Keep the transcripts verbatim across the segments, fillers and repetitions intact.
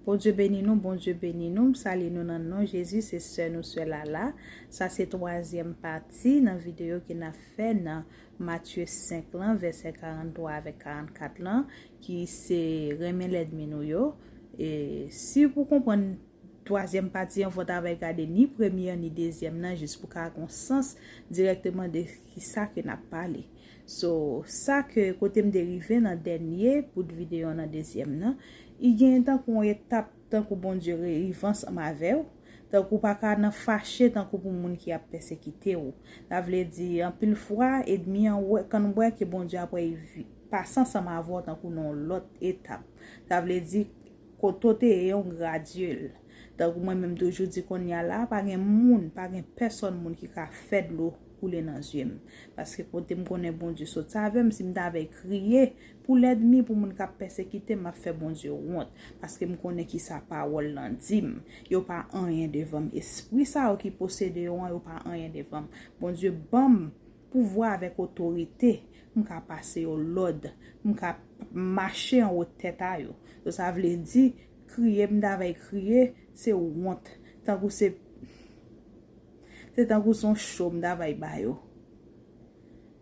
Bondye beni nou, Bondye beni nou. M salye nou nan non Jezi, se sè nou, sè Lala. Sa se twazyèm pati nan videyo ke n ap fè nan Matye senk lan, vèsè karannntwa avèk karannkat lan, ki se renmen lènmi nou yo. E si pou konprann twazyèm pati an, fò w ta bay gade ni premye an, ni dezyèm nan, jis pou ka gen sans dirèkteman de ki sa ke n ap pale. So, sa ke kote m te rive nan dènye bout videyo nan dezyèm nan, i gen tankou yon etap, tankou Bondye rive ansanm avè w, tankou pa ka nan fache tankou pou moun ki ap pèsekite w. Sa vle di, anpil fwa, ènmi an wè, kan wè ke Bondye ap pase ansanm avè w tankou nan yon lòt etap. Sa vle di, kote w te ye, yon gradyèl. Tankou mwen menm toujou di kounye a la, pa gen moun, pa gen pèsòn moun ki ka fè dlo koule nan zye m. Paske kote m konnen Bondye sot avè m, si m ta vle kriye pou lènmi, pou moun k ap pèsekite m, m ap fè Bondye wont. Paske m konnen ki sa pawòl lan di m. Yo pa anyen devan m. Espri sa yo ki posede yo an, yo pa anyen devan m. Bondye ban m pouvwa avèk otorite. M ka pase yo lòd. M ka mache anwo tèt a yo. So, sa vle di, kriye m ta vle kriye, se wont. Tankou se, se tankou se yon cho m ta vle ba yo.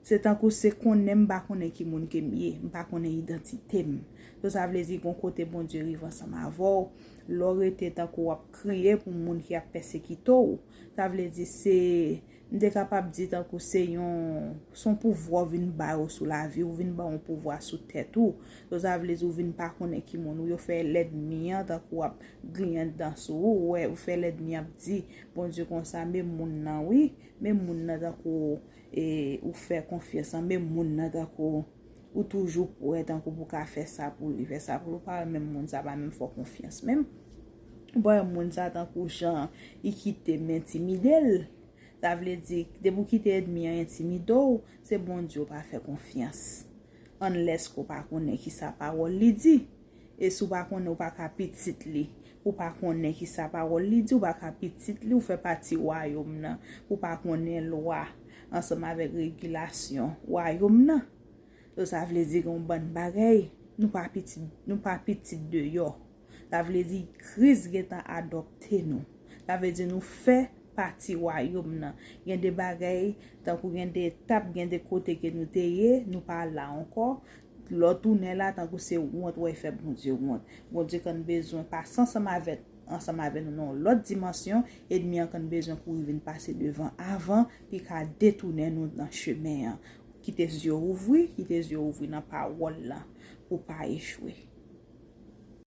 Se tankou se konnen m pa konnen ki moun ke m ye, m pa konnen idantite m. So, sa vle di, gon kote Bondye rive ansanm avè w, lè w rete tankou w ap kriye pou moun ki ap pèsekite w. Sa vle di, se, m te kapab di tankou se yon, se yon pouvwa w vin ba yo sou lavi w, ou vin ba yon pouvwa sou tèt ou. So, sa vle di, ou vin pa konnen ki moun ou, yo fè lènmi an tankou w ap griyen dan sou ou, ou wè, ou fè lènmi ap di, Bondye konsa, men moun nan, wi, men moun nan tankou e ou fè konfyans an menm moun nan tankou ou toujou wè tankou pou ka fè sa pou li, fè sa pou li, ou pa wè menm moun sa pa menm fè w konfyans menm. Ou pa wè moun sa tankou jan i kite m entimide l. Sa vle di, depi w kite ènmi an entimide w, se Bondye w pa fè konfyans. Unless ke w pa konnen ki sa pawòl li di. E si w pa konnen, ou pa ka pitit li. Ou pa konnen ki sa pawòl li di, ou pa ka pitit li, ou fè pati wayòm nan. Ou pa konnen lwa ansanm avèk regilasyon wayòm nan. So, sa vle di gen yon bann bagay, nou pa pitit, nou pa pitit deyò. Sa vle di Kris gentan adopte nou. Sa vle di nou fè pati wayòm nan. Gen de bagay, tankou gen de etap, gen de kote ke nou te ye, nou pa la ankò. Lè w tounen la, tankou se wont w fè Bondye wont. Bondye konn bezwen pase ansanm avèk, ansanm avèk nou nan yon lòt dimansyon, ènmi an konn bezwen kouri vin pase devan avan, pou l ka detounen nou nan chemen an. Kite zye w ouvri, kite zye w ouvri nan pawòl la, pou w pa echwe.